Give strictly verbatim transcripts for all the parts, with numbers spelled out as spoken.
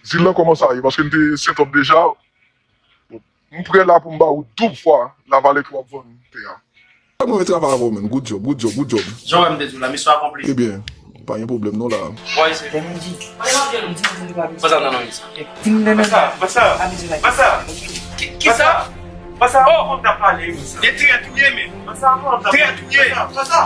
Dil lan kòman sa ye, paske m te set up deja. M prè la pou m ba ou doub fwa la valè ke w ap vann tè a. Move travay avè w menm. Good job, good job, good job. Jan w wè m te di w la, misyon akonpli. Ebyen, pa gen pwoblèm non la. Bòy, se Benji. Fò sa nan non sa. Di m nan nan. Masa, masa, masa. Ki, ki sa? Masa, oh, kòm ta pale, masa. De trèt ou ye, men. Masa, kòm ta pale. Trèt ou ye. Masa, masa.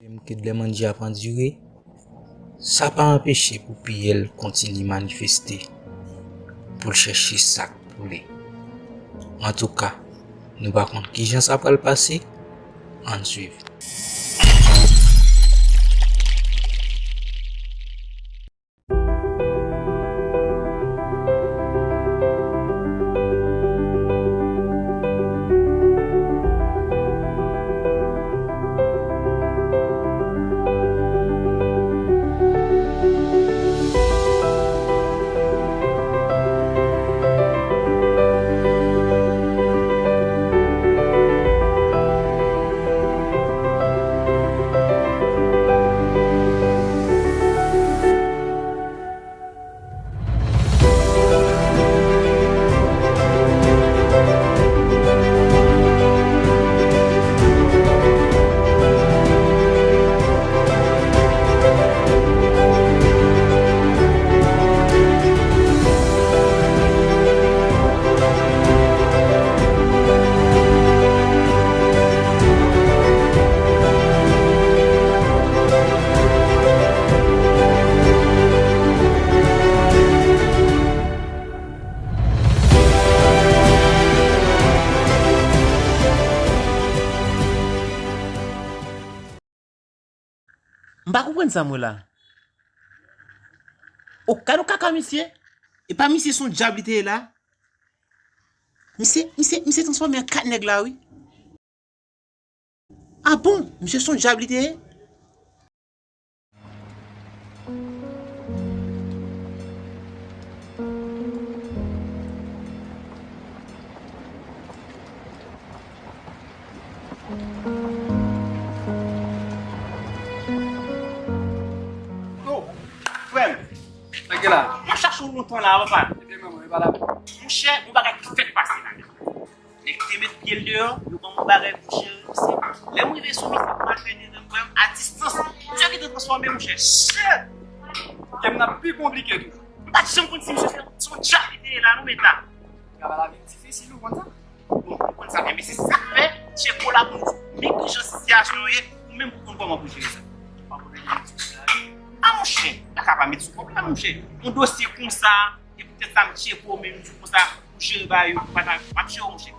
Menm ke lè mandje ap andire, sa pa anpeche pou piyè l kontinye manifeste, pou l chèche sa k pou li. Antouka, nou pa konn kijan sa pral pase, ann swiv. M pa konprann sa m wè la. O, gade yon kaka misye. E pa misye se yon dyab li te ye la. Misye, misye, misye transfòme an kat nèg la wi. Ah bon, misye se yon dyab li te ye? Yo, frè m. Sa ki la? M ap chache w lontan la, papa. Ebyen, manman, e pa la. Monchè, yon bagay ki fèk pase la. Nèg te met pye l deyò, yo ban m yon bagay pou jere misye. Lè m rive sou misye pou m al fè de zanm, frè m, a distans, misye gentan transfòme, monchè. Shit! Kè m nan pi konplike tou. M pa t janm konn si misye se, se yon dyab li te ye la, non, men ta. Travay la vin difisil, ou konn sa? Bon, ou konn sa, men se sa k fè, Tcheko la pou nou di, men kijan sitiyasyon an ye, ou menm pou konn kòman pou jere sa. Pa pwoblèm, men sou sa. Ah, monchè, la ka pa met sou kòb la, monchè. Yon dosye konsa, e poutèt sa m tcheke w menm jou konsa pou jere bagay yo, m pa ta, m ap jere w, monchè.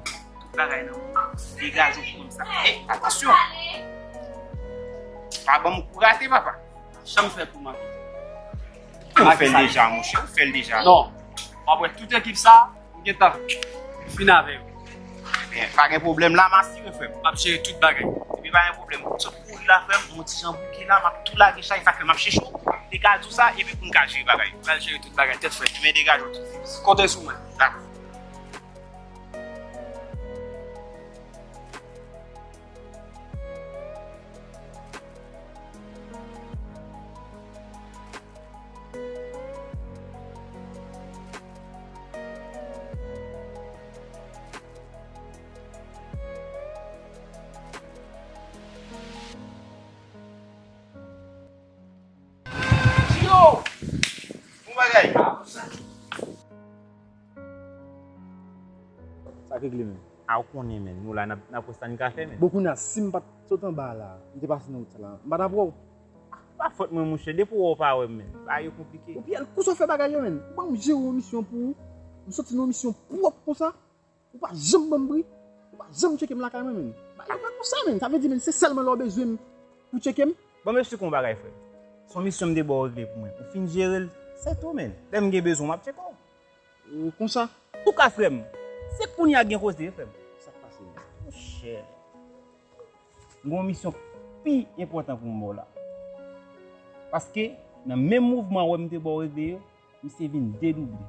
Tout bagay nan men w. Degaje w konsa. Ey, atansyon! Pa ban m kou rate, papa. Janm fè kou m ap. Ou fè l deja, monchè, ou fè l deja. Non. W ap wè tout ekip sa, m gentan fin avè yo. Men, pa gen pwoblèm la, m asire, frè m. M ap jere tout bagay. Epi pa gen pwoblèm. Sot kouri la, frè m, yon ti jan bouke la, m ap tou lage chay, sa fè m ap chèche w. Te ka di w sa, epi pou n ka jere bagay. M pral jere tout bagay, tèt frèt. Men degaje w tout. Konte sou mwen. Dakò. Yo! Bon bagay. Sa k regle menm? A, ou konnen, menn. Nou la, n ap, n ap wè sa n ka fè, menn. Bon, kounye a, si m pa t sot anba a la, m te pase nan wout sa la, m pa t ap wè w. Pa fòt mwen, monchè. Depi w wè w pa wè m, menn. Bagay yo konplike. Ou Pyèl, kousa w fè bagay yo, menn? Ou ban m jere yon misyon pou ou. M soti nan yon misyon pwòp konsa. Ou pa janm ban m bri. Ou pa janm tcheke m lakay mwen, menn. Bagay yo pa konsa, menn. Sa vle di, menn, se sèlman lè w bezwen m pou tcheke m. Bon, m esplike w yon bagay, frè. Se yon misyon m te ba w regle pou mwen. Ou fin jere l, se tou, menn. Lè m gen bezwen w, m ap tcheke w. Ou konsa? Antouka, frè m, se kounye a gen koze, frè m. Sa k pase, menn? Monchè. M gen yon misyon pi enpòtan pou m ba w la. Paske, nan menm mouvman ou wè m te ba w regle yo, misye vin dedouble.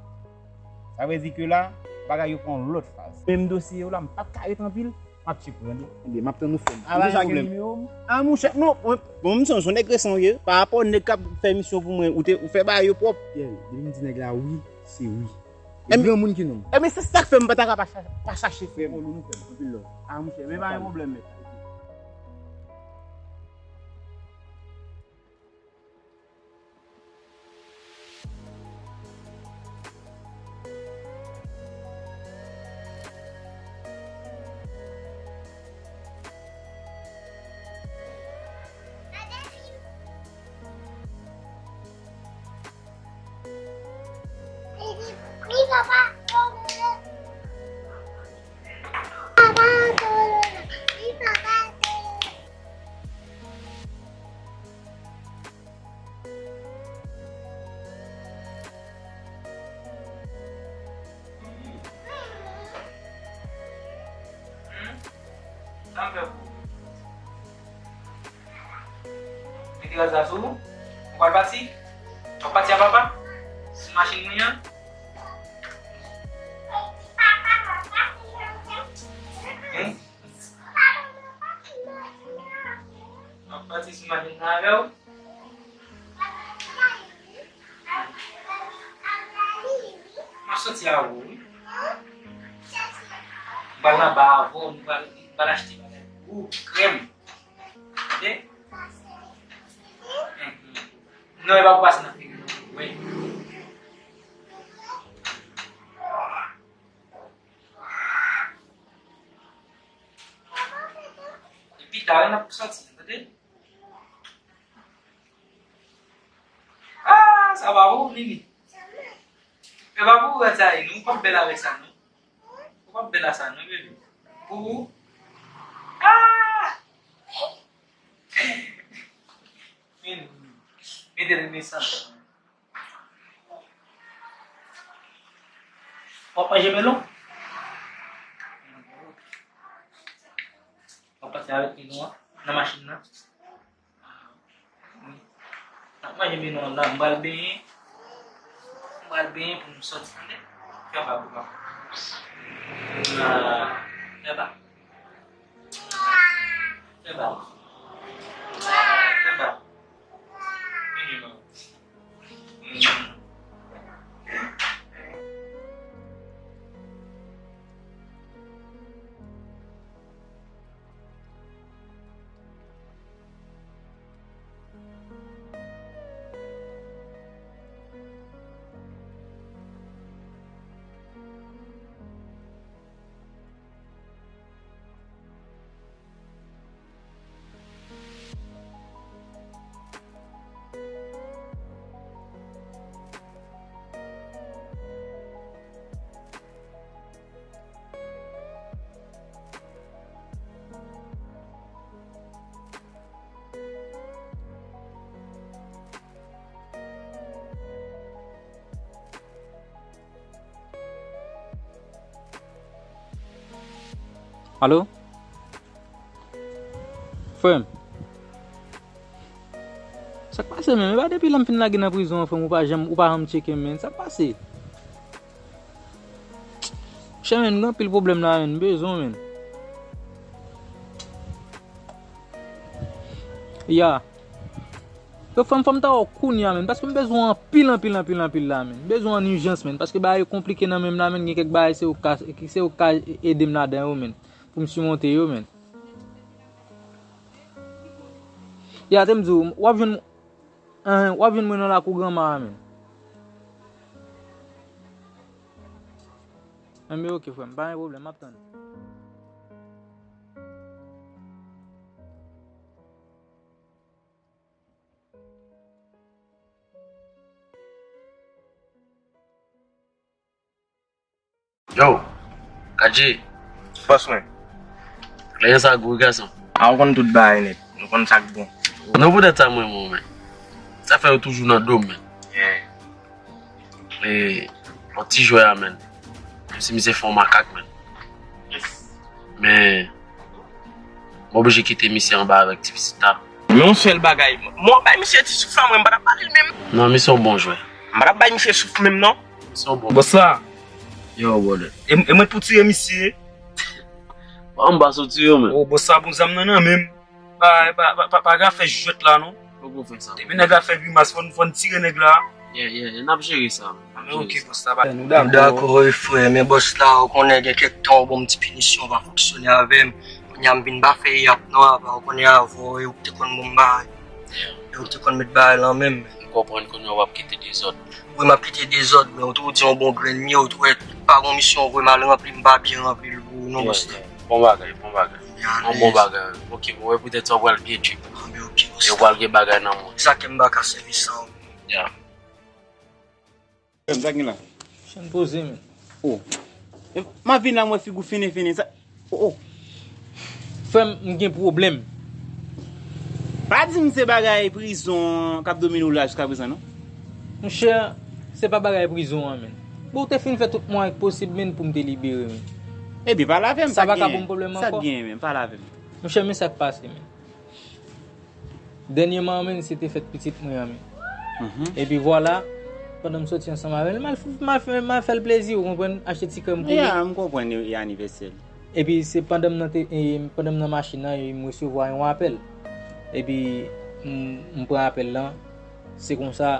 Sa vle di ke la, bagay yo pran yon lòt faz. Menm dosye yo la, m pa t ka ret anpil, m ap tcheke w, tande. Ebyen, m ap tann ou, frè m. A, pa gen pwoblèm. A, monchè, non, bon, bon, m sonje, se yon nèg resan w ye. Pa rapò nèg k ap fè misyon pou mwen, ou te, ou fè bagay yo pwòp. Pyèl, depi m di nèg la wi, se wi. E granmoun ki nonm. Ebyen, se sa k fè m pa ta ka pa cha-, pa chache frè m. Anpil love. A, monchè, men pa gen pwoblèm, mèt. Sa m fè pou ou? Mete rad sa sou ou. Ou pral pati? W ap pati a papa? Sou machin mwen an? Hein? W ap pati sou machin nan avè w? M ap soti avè w, wi. M pral nan ba avè w, nou pral, nou pral achte bagay pou ou, krèm. Tande? Mhm. Non, e pa pou pase nan figi w, wi. Epi tala n ap soti, tande? Ah, sa pa pou ou, Nini. E pa pou ou, sa, non, ou p ap bèl avèk sa, non. Ou p ap bèl a sa, non, bebe. Pou ou. Ah! Nini. Mete l nan sa. W ap manje melon? W ap pati avèk melon an nan machin nan? Wi. N ap manje melon an la, m pral benyen. M pral benyen pou m soti, tande? Fè ba pou papa. Ah, fè ba. Fè ba. Fè ba. Vini non. Alo? Frè m. Sa k pase, menm? E pa depi lè m fin lage nan prizon an, frè m, ou pa janm, ou pa janm tcheke m, menm. Sa k pase? Monchè, menm, gen anpil pwoblèm la, menm. M bezwen w, menm. Ya. Yo, fò m, fò m ta wè w kounye a, menm, paske m bezwen w anpil, anpil, anpil, anpil la, menm. M bezwen w an ijans, menm, paske bagay yo konplike nan men m la, menm, gen kèk bagay se ou ka, se ou ka ede m ladan yo, menm, pou m simonte yo, menm. Ya, te m di w, w ap jwenn, w ap jwenn mwen nan lakou granma a, menm. Enben, oke, frè m, pa gen pwoblèm, m ap tann ou. Yo, Kadji. Bòs mwen. Kleyans a gou gason. A, ou konn tout bagay nèt. Nou konn sa k bon. Non, poutèt sa mwen, mwen, men. Sa fè yo toujou nan do m, men. Yeah. E, yon ti jwè a, men. Menm si misye fè yon makak, men. Men, m oblije kite misye anba avèk ti pitit la. Men yon sèl bagay, mwen bay misye ti souf la, mwen, m pa t ap pale l menm. Non, misye yon bon jwè. M pa t ap bay misye souf menm, non. Misye yon bon. Bòs la. Yo, brother. E, e mwen pou tire misye. Anba soti yo, men. O, bòs la, bon zam nan nan menm. Pa, pa, pa, pa, pa ka fè jwèt la, non. Poko fè sa. Depi nèg la fè grimas, fò n, fò n tire nèg la. Yeah, yeah, yeah, n ap jere sa. N ap jere sa. Ok, bòs la, pa. Nou dakò, wi, frè, men bòs la, ou konnen gen kèk tan, ou ban m ti pinisyon, ou pa fonksyone avè m. Kounye a, m vin pa fè yap, non, apa, ou konnen avè w, e ou te konn bon bagay. Yeah. E ou te konn met bagay lan men m. M konprann kounye a w ap kite dezòd. Wi, m ap kite dezòd, men ou tou di yon bon grenn, ou tou wè, pa gon misyon, ou vre m al ranpli, m pa byen ranpli l pou ou, non, bòs la. Bon bagay, bon bagay. Yon bon bagay. Ok, mwen wè poutèt sa w pral byen trip. Anben, ok, bòs la. E w pral gen bagay nan men w. Sa ke m pa ka sèvi san ou. Ya. Frè m, sa k gen la? Chan poze, men. O. E, m ap vin la, m wè figi w fini, fini. Sa, o, o. Frè m, m gen pwoblèm. Pa di m se bagay prizon k ap domine w la jiskaprezan, non? Monchè, se pa bagay prizon an, men. Bon, ou te fin fè tout mwayen k posib, men, pou m te libere, men. Ebyen, pale avè m, sa k genyen? Sa pa ka pou m pwoblèm ankò. Sa k genyen, men? Pale avè m. Monchè, men sa k pase, men. Dènyèman an, men, se te fèt pitit mwen an, men. Mhm. Epi vwala, pandan m soti ansanm avè l, m al, m al fè, m al fè l plezi, ou konprann, achte ti krèm pou li. Ya, m konprann, e, e anivèsè l. Epi se pandan m nan te, e, pandan m nan machin nan, e, m resevwa yon apèl. Epi m, m pran apèl lan, se konsa,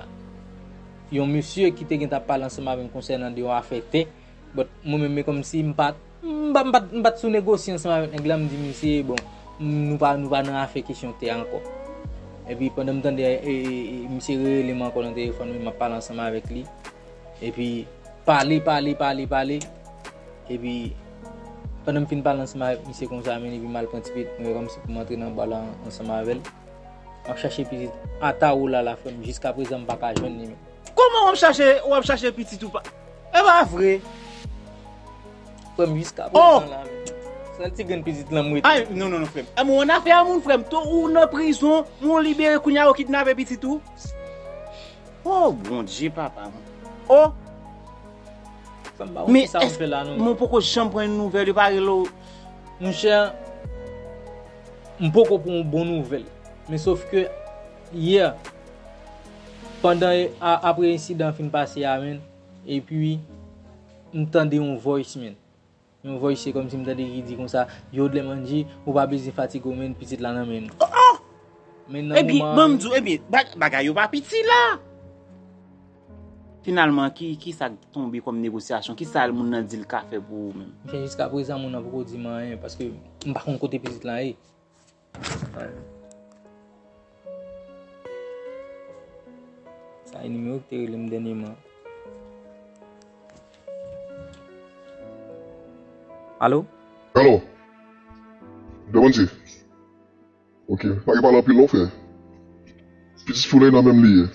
yon mesye ki te gentan ap pale ansanm avè m konsènan de yon afè tè, But mwen menm, men kòmsi m pa t, m pa, m pa t, m pa t sou negosye ansanm avèk nèg la, m di misye, bon, nou pa, nou pa nan afè kesyon tè ankò. Epi pandan m tande, e, e, e, misye rerele m ankò nan telefòn, men m ap pale ansanm avèk li. Epi pale, pale, pale, pale. Epi pandan m fin pale ansanm avèk misye konsa, men epi m al pran ti pitit mwen kòmsi pou m antre nan ba la ansanm avè l. M ap chache pitit ata ou la, la, frè m, jiskaprezan m pa ka jwenn li, men. Kòman w ap chache, w ap chache pitit ou pa? E pa vre. Frè m, jiskaprezan la, men. Sèl ti grenn pitit lan m rete. Ay, non, non, non, frè m. E, men w nan afè a moun, frè m. Tou ou nan prizon, ou libere, kounye a yo kidnape pitit ou. O, Bondye, papa m. O! Frè m, pa wè kisa m fè la, non. Men w poko janm pran yon nouvèl, yo pa rele w? Monchè, m poko pran yon bon nouvèl. Men sof ke, yè, pandan, a, apre ensidan an fin pase a, men, epi, m tande yon voice, men. Yon voice, se kòmsi m tande ki di konsa, yo, Dlemandji, ou pa bezwen fatige w, men, pitit la nan men nou. O, o! Men nan moman an, men. Epi, ban m di w, epi, ba-, bagay yo pa piti la! Finalman, ki, kisa k tonbe kòm negosyasyon? Kisa moun nan di l ka fè pou ou menm? Monchè, jiskaprezan, moun nan poko di m anyen, paske m pa konn kote pitit lan ye. Sa e nimewo ki te rele m dènyèman. Alo? Alo? Dlemandji. Ok, pa gen pale anpil non, frè. Pitit fi w la nan men m li ye.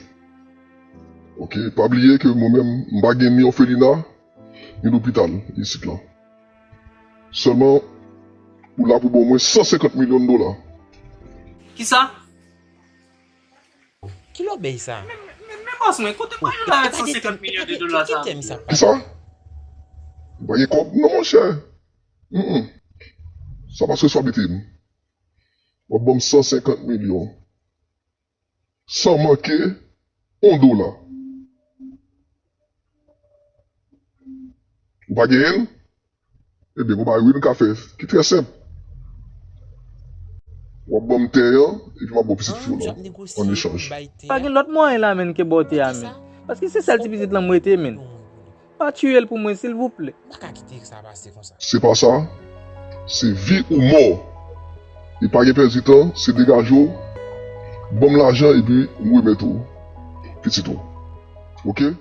Ok, pa bliye ke mwen menm, m pa gen ni òfelina, ni lopital isit lan. Sèlman, ou la pou ban mwen san senkant milyon dola. Kisa? Ki lòbèy sa? Men, men, men, men bòs mwen, kote w pral jwenn avèk san senkant milyon de dola sa? Ki tèm sa? Kisa? M pa gen kòb non, monchè. Mm, mm. Sa pa se responsablite m. W ap ban m san senkant milyon san manke yon dola. Ou pa genyen l? Ebyen, gon bagay wi nou ka fè ki trè senp. W ap ban m tè an, epi m ap ba w pitit fi w lan an echanj. Pa gen lòt mwayen la menn ke ba w tè a menn. Paske se sèl ti pitit lan m rete menn. Pa tiye l pou mwen silvouplè. M pa ka kite sa pase konsa. Se pa sa. Se vi ou mò. E pa gen pèdi tan, se degaje w. Ban m lajan epi m remèt ou pitit ou. Oke?